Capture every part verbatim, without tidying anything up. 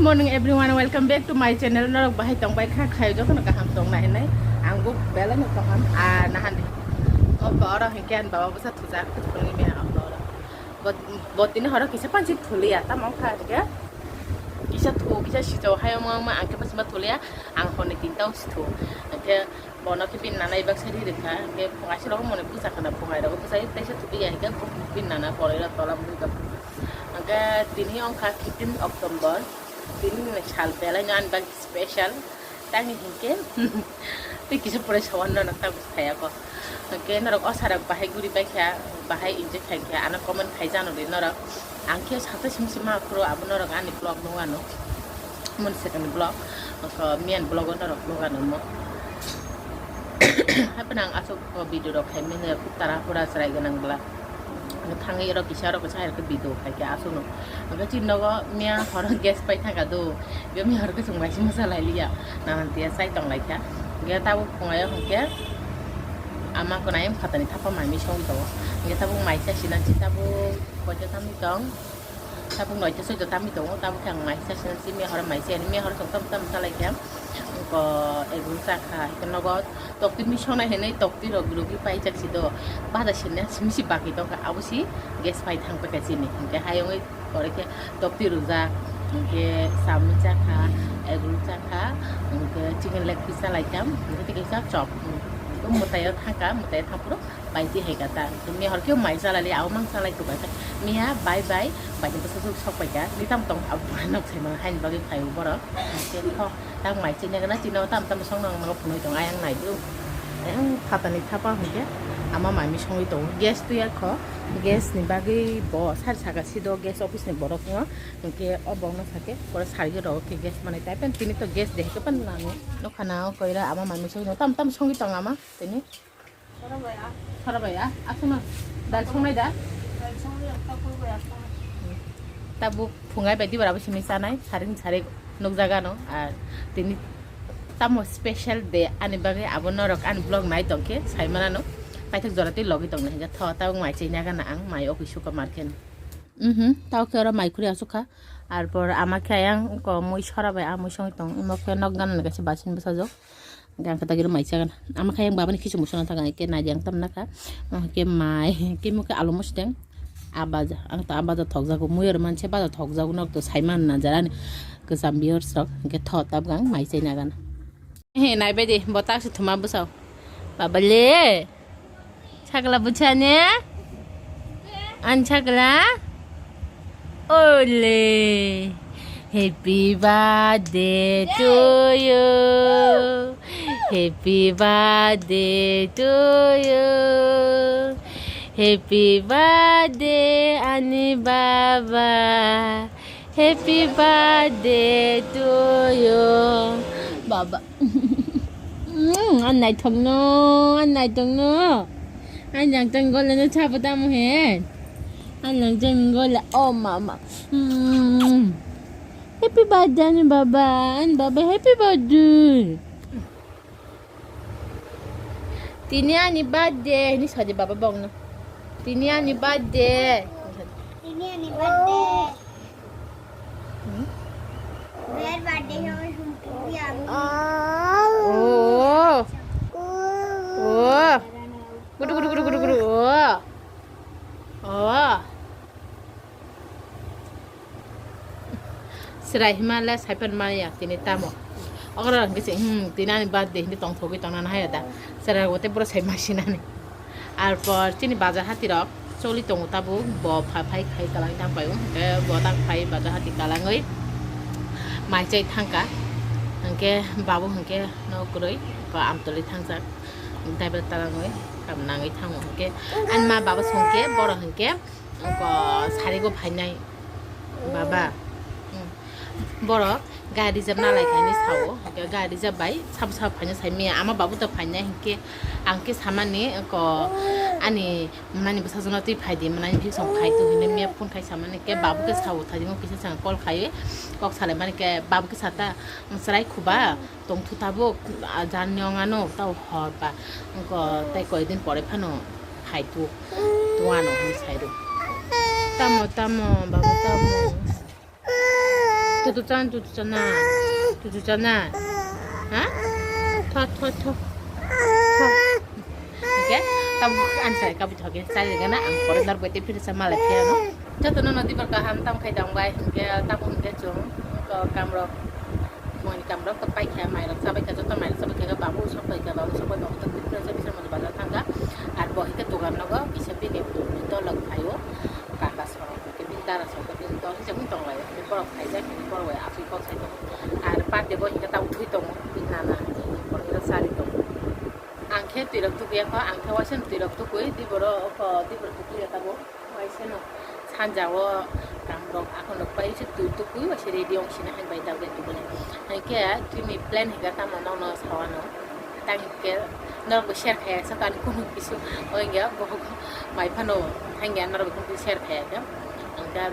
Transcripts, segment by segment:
Morning everyone, welcome back to my channel. Norok bahai tong bai kha, khayo jotono kaham tong nai hinwi. Ang bo belai no kaham. Ah, nahan di. Mo ba oro hinkhe an baba bwsa thujak, thukuni me ang bo oro. Bo, bo tini horo kisa pansi thuliya, tamo kha hinkhe. Kisa thu, kisa sijo, hayo mo ma ang khe pansi ma thuliya, ang honi tinta o si thu. Hinkhe bono khe bini nana ibak sai ri rwkha, hinkhe phungai se rok mone bwsa khana, phungai rok bwsai teisa thuliya, hinkhe bini nana boroi rok tola bwrwi rok. Hinkhe tini wngkha fifteen October, tini ni sal belai no ani bagwi special. Tangni hinkhe tei kisa pore sawan no nokta bwsai ako. Hinkhe norok o sarak bahai guri bai kha, bahai enjoy khai kha, ano comment khai jano di norok. Ang khe sata sim sim ma phuru abo norok ani vlog nung ano. Mon second vlog, so miyan vlog o norok nung ano mo. Haphano ang aswk video rok khai manya, khub tara pura chwrai gwnang bwla. Thangwi oro kisa oro kisa hai khe video khai khe aswkno. Hwnkhe chini nogo miya horo gas pai thangkha do. Miya horo khe chwng bai se mwsa lai liya. Nanan tiya chai tong lai kha. Hwnkhe tabuk phungai o hwnkhe ama kwnai phatani thapa mai mi songwi tongo. Hwnkhe tabuk mai chai sinang si tabuk koita tamni tong. Tabuk noita soita tamni tongo. Tabuk khe ang mai chai sinang si miya horo mai chai ani miya horo chwng tamo tamo cha lai kha. Hwnkhe egul cha kha. Hwnkhe nogo Tokti misonai hinwi tokti rok rwgwi paijak si do. Baja sinna simi si bagwi tongkha, abo si gas pai thang paikha chini. Hinkhe hayungwi pore khe tokti rwjak, hinkhe chowmin chakha, egg roll chakha, hinkhe chicken leg piece chalaikha, hinkhe tei kaisa chop. Mwtaio thangkha, mwtaio thangphuru baiti haikha ta. Hinkhe mihor khe mai chalaili, abo mang chalai kwbaikha. Miya bye bye, baini bwsajwk sok paikha. Ni tamo tong abo pore nok saimano haini bagwi phaio borok. Hinkhe tho. Tak mai chini gana chini o tam tam song nang nogo phunui tong ayang nai bro. Ayang phatani thapa hwnkhe ama mai mi songwi tongo. Gas tuya kho. Gas ni bagwi bo sari saka si do gas office ni borok no. Hwnkhe o borok no sake pore sari rok khe gas manai tai pen tini to gas de khe pan nango. Nokha na o koira ama mai mi songwi tongo tam tam songwi tongo ama tini. Sora bai, ah, aswkno dal songnai da? Dal songnai, tabuk phungai bai dibar abo simi chanai, saring saring nukjagano, ar tini tamo special day ani bagwi abo norok ani vlog nai tongkhe saimanano, paithak jora tei logwi tongnai hinkhe tho tabuk mai chaina gana ang mai office o kamar khe. Mhm, tao khe oro mai khuri aswk kha. Arpor ama khe ayang ko mui sora bai, a mui songwi tong. Imo khe nok ganani kaisa basin bwsajwk. Hwnkhe ang khe tagwi mai chagan. Ama khe ayang babani khichung bwsano thang, hwnkhe nai di ang tamna kha. Hwnkhe mai, hwnkhe imo khe alu mosodeng. A baja, ang to a baja thokjago. Mui oro manse baja thokjago, nok to saimano na jara ni kwcham viewers rok. Hwnkhe tho tabuk ang mai chaina gana. He, nai bai di, bo tak se thuma bwsao. Baba le. Sakla buchane? An sakla? Ole. Happy birthday to you. Happy birthday to you. Happy birthday ani baba. Happy birthday to you. Baba. Mm, an naithok no, an naithok no. An yang tang gole no chapa tamo he. An yang tang gole, oh mama. Mm. Happy birthday ani baba, ani baba happy birthday. Tini ani birthday, ni sadi baba bongno. Tini ani birthday. Tini ani birthday. Hmm? Ber birthday ho sumpi ya. Oh. Oh. Gudu gudu gudu gudu gudu. Oh. Oh. Chwrai hima le saipan maya tini tamo. Okra hwnkhe se, hmm, tini ani birthday hinwi tongthogwi tongnani haya da. Chwrai bo tei boro sai masinani. Arpor chini bazar hati rok choli tongo tabuk. Bo pha-, phai khai kalang tang paio. Hwnkhe bo tak phai bazar hati kalangwi mai chai thangkha. Hwnkhe babu hwnkhe no kwrwi ba amtoli thangjak. Taibo talangwi kam nangwi thango hwnkhe. Ani ma baba songkhe boro hwnkhe. Oko sarigo phainai baba. Hmm. Borok gari reserve nalai khaini sao. Hwnkhe gari reserve bai sabo sabo phaina sai maya. Ama babu to phainai hwnkhe ang khe samani oko ani mwnani bwsajwkno twi phaidi, mwnani bhiksong phai twi hwnwi maya phone khai samani khe babu khe sao thajingo kisa chwng call khai kok salaimani khe babu khe sata chwrai khuba. Tongthu tabuk, ah, jan yong ano tau hor ba. Wngkha tei koi din pore phano phai tu, tu ano hwnwi sai rw. Tamo, tamo, baba, tamo. Tutu chan, tutu chan na. Tutu chan na. Ha? Tho, tho, tho. Tho. Oke, kabu answer kabu thoke. Chari gana ang pore nar boite phirsa malai phiya no. Joto no nodi barka ham tam khai dong bai. Oke, tamo hingke chung. Ko kamrok. Moni kamrok to pai kha, mairok sabai kha, joto mairok sabai kha, babu sok pai kha, babu sok pai, babu to phirsa phirsa moni bazar thang kha. Ar bo hingke dogan nogo, kisa bini dolok phaio. Kaka sorok. Bini dara sokha bini dol hwnwi tong lai, borok khaijak, bini borok bai aswk kok sai tongo. Ar birthday boy hwnkhe tabuk thwi tongo, bini nana, borok hwnkhe sari tongo. Ang khe twirok tukuya kho, ang khe waisa twirok tukui, di borok kho, di borok tukuya tabuk, waisa no. Sanja o kamrok akhonrok pai se twi tukui, waisa ready wng sina hai bai tabuk tukui. Hai khe chini plan hwnkhe tamo nokno sawano. Tang hingke norok bo share khaya sa tani kunu kisu oinga bohok mai phano hangya norok bo kunu share khaya khe. Ang khe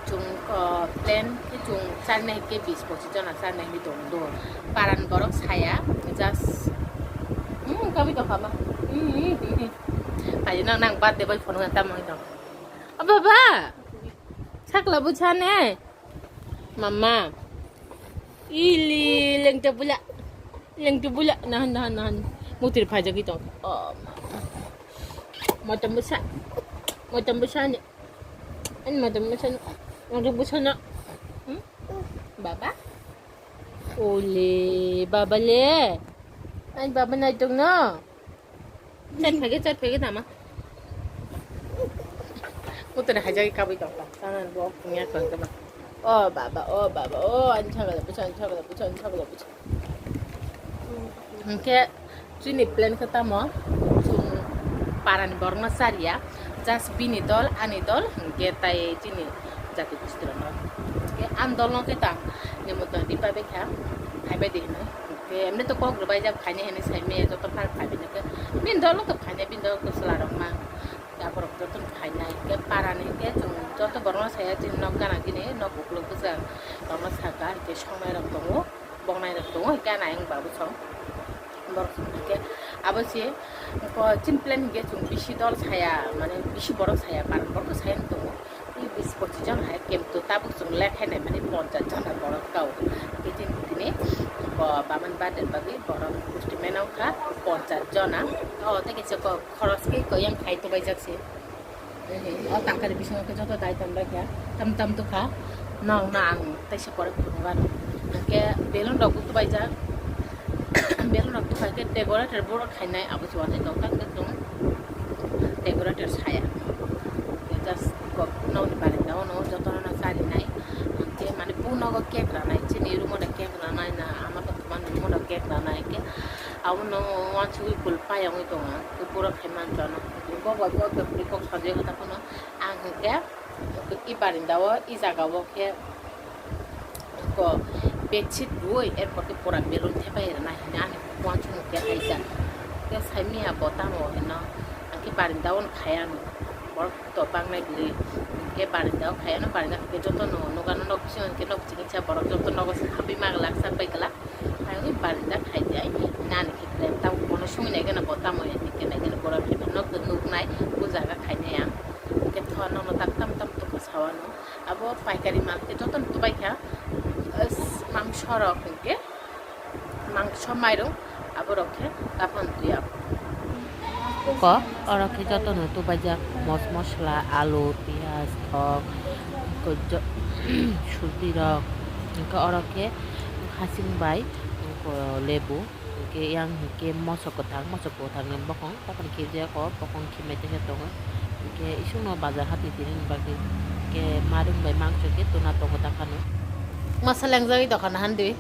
chung, o, plan khe chung charnai hingke bis pochis jona charnai hingke tong do. Paran borok saya just, hmm, kabi tong kha ma. Hmm, hmm, hmm, hmm. Pai nang nang birthday boy phone nang tamo hing tong. O baba, sakla buchane. Mama. Ili lengte bula. Lengte bula. Nahan, nahan, nahan. Mutir phai jagi tong. Oh, mama. Motom busa. Motom busa ni. Ani motom busa ni. Motom busa na. Hmm? Baba. Ole, baba le. Ani baba nai tong no. Chat phage, chat phage tama. Utana hajagi kabui tong ta. Sana bo punya kong ta. Oh baba, oh baba, oh, ani chagala bucha, ani chagala bucha, ani chagala bucha. Hingke chini plan khe tamo, chung parani borokno chariya, just bini dol, ani dol, hingke tai chini jati gosti rokno. Hingke ani dolno khe ta, nimotron ripai bai kha, phaibai di hinwi. Hingke emni to kok rwbaijak phainai hinwi saimaya, joto phar phaibai nokhe. Bini dolo to phainai, bini dolo to chwla rok ma. Aborok jotono phainai, hingke parani hingke chwng joto borokno saya chini nok gana gini nok ukuluk bwsa rokno saka, hingke songnai rok tongo, bongnai rok tongo, hingke ani ayang babu song borok song hingke abo se chini plan hingke chwng bisi dol saya, mane bisi borok saya, parani borok saya tongo. I bis pochis jon hai kemto tabuk chwng lekhainai mani ponchas jona borok kao. Tei tini, tini bo baman birthday bagwi borok gusti mena wngkha ponchas jona. O tei kaisa kok khoros khe koyang khai tubaijak se. O tangkari bisingo khe joto dai tonbai kha. Tam tam tukha. Nokno ang teisa pore phunukha. Hingke belun rok bo tubaijak. Belun rok tubai khe decorator borok khainai abo se wanai tongkha khe chwng decorator saya. Just kok nokni barenda ono jotono charinai. Hingke mane bo nogo cake ranai, chini room o cake ranai na, ama tongthokmani room o cake ranai. Hingke abono wansugwi bul payongwi tongo, borok khai mantono. Bo bai bo kok sajagwi tongkha phano ang hingke i barenda o, i jaga o khe ko bedsheet rwui, erpor khe pura belun thepai rwna hinwi ani uansukmung khe hai jak. Khe saimanya bo tamo hino, ang khe barenda o khai ano, borok to bangnai bwlwi, khe barenda o khai ano, barenda khe jotono nokano nok bisingo khe nok chini cha borok joto nogo se habwi ma glak, chak bai glak. Ayoni barenda khai di ai, nani khe kre, tamo bono songwi nai gana bo tamo ya, ni khe nai gana borok khe nok nuknai, o jaga khainai ang. Khe thono no tak tam tam toko sawano. Abo paikari mal khe jotono tubai kha, mangso rok hwnkhe, mangso mairung, abo rok khe taphano twi abo. Ko, oro khe jotono tubaijak mos mosla, alu, piyaj, thok, ko jo-, surti rok, hwnkhe oro khe hasing bai, ko lebu, hwnkhe yang hwnkhe moso kwthang, moso kwthangni bokong, taphano khe jaya ko bokong khimai tongya tongo, hwnkhe isukno bazar hati tini bagwi, hwnkhe marung bai mangso khe tuna tongo taphano. Masa lengjagwi dokan handi.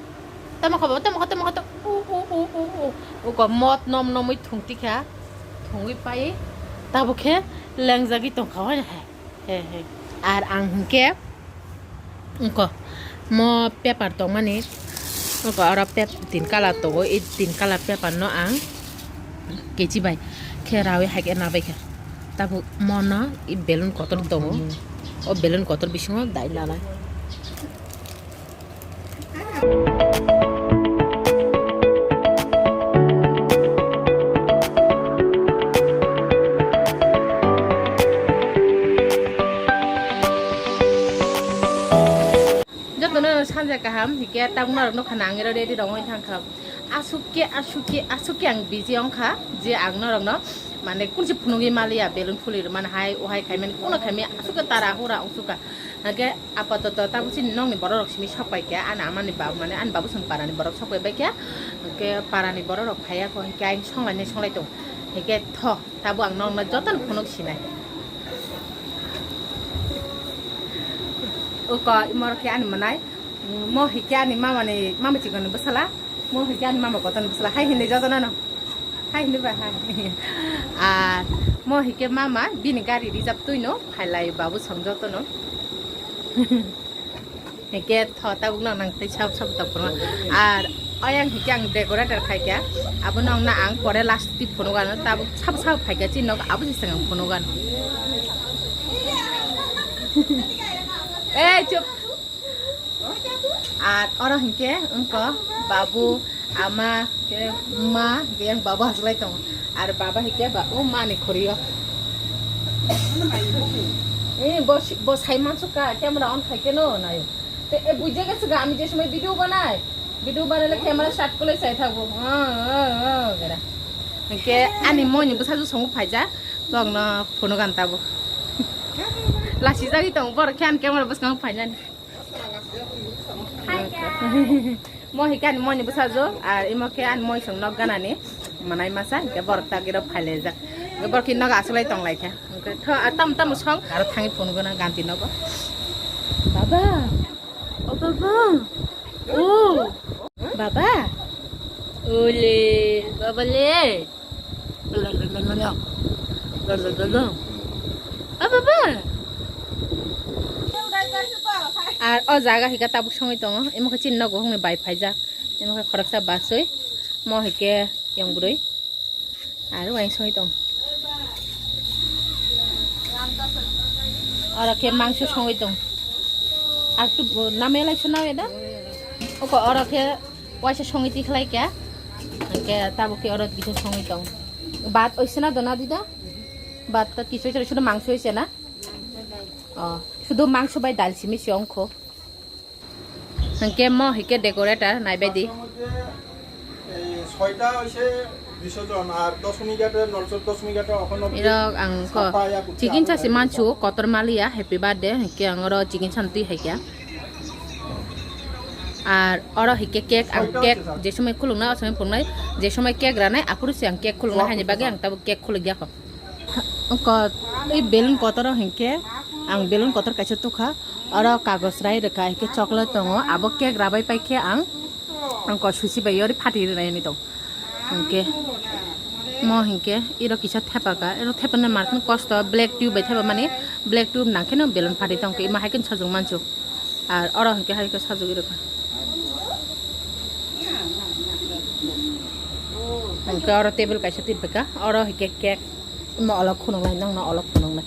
Tamo kha baba, tamo kha, tamo kha, tamo. U, u, u, u, u. Uko mot nom nomwi thungti kha. Thungwi pai. Tabuk khe lengjagwi tongkha, hoi na hai. He, he. Ar ang hwnkhe, uko, mo paper tongmani, uko oro pep-, tin colour tongo. I tin colour paper no ang kechi bai khe rawi hai khe nabai kha. Tabuk mo no i balloon kotor tongo. O balloon kotor bisingo dai nanai. Jotono sanja Kaham, hike tabuk norok nukha na ang ero ready rok wngwi thangkha. Asuk ke, asuk ke, asuk ke ang busy wngkha je ang norokno mane kunsi phunugwi maliya, balloon phulwi rwmani hai, ohai khaimani, kuno khaimani, asuk ke tara hura wngsukha. Hake apatoto tabuk chini nokni borok rok simi sok paikha, ani amani babu mane ani babu song parani borok sok paibaikha. Hake parani borok rok phaiya kho, hike aing songlai nai songlai tong. Hike tho. Tabuk ang nokno jotono phunuk sinai. Uko imorok khe ani mwnai. Mo hikhe ani mama ni, mama chikon ni bwsala. Mo hikhe ani mama kotor ni bwsala. Hai hindi jotono no. Hai hindi ba hai. Ar mo hikhe mama bini gari reserve twi no phailai babu song jotono. Hingke tho tabuk no nang tei sab sab tok phunuk. Ar oyang hingke ang decorator khaikha. Abo no ang pore last twi phunuk ano tabuk sab sab phaikha chini nok abo se seng ang phunuk ano. Ei chup. Ar oro hingke wngko babu, ama, ke ma, ke yang baba haslai tongo. Ar baba hingke ba o mani khorio. Eh, bo, bo sai mansuka, camera on khai keno nayo. Te, e, bujhe gese ga, ami je somoy video banai. Video banaile camera start korle sai thakbo. Ah, ah, ah, gera. Hingke ani moini bwsaju songo phaija, bokno phunuk an tabuk. Lasi jagwi tongo, borok khe ani camera bwskango phainani. Mo hingke ani moini bwsajwk, ar imo khe ani moisong nok ganani mwnai masa, hingke borok tagwi rok phailaijak. Hingke borok khe nogo achuklai tonglaikha. Hingke tho, a, tamo tamo song, aro thangwi phone gana ganti nogo. Baba, o baba, o baba, ole, baba le. Ah, baba. Ar o jaga hika tabuk songwi tongo. Imo khe chini nogo hwnwi bai phaijak. Imo khe khoroksa baswi. Mo hike yang bwrwi. Ar uaing songwi tong. Oro khe mangso songwi tong. Ar tu bo namya lai sona weda. Oko oro khe waisa songwi tikhlai kya. Hingke tabuk khe oro kisa songwi tong. Bat oisena dona dida. Bat ta kichoi choi sudo mangso oisena. Oh, sudo mangso bai dal simi si ongkho. Hingke mo hingke decorator naibaidi. এই ছয়টা হৈছে বিশ জন, আর দশমী ঘাটে, নলছর দশমী ঘাটে অখন অবধি Irok ang ko ছাপ্পা ইয়া করছে। Chicken chasi manchu kotor maliya, happy birthday, hingke ang oro chicken san twi haikya. Ar oro hingke cake, ang cake je somoi khulukna, o somoi phunuknai, je somoi cake ranai, aphuru se ang cake khulukna haini bagwi ang tabuk cake khulukya kho. Ko, ei balloon kotor o hingke, ang balloon kotor kaisa tukha, oro kagoj rai rwkha, hingke chocolate tongo, abo cake rabai paikhe ang, ang ko susi bai yori phati rwnai hinwi tong. Hingke, mo hingke, iro kisa thepaka, iro thepana martin kosto, black tube bai thepamani, black tube nangkheno balloon phati tongkhe, imo haikhe sajwk manchu. Ar oro hingke hai khe sajagwi rwkha. Hingke oro table kaisa twi phaikha, oro hingke cake. Imo olok khunuk lai, nokno olok khunuk lai.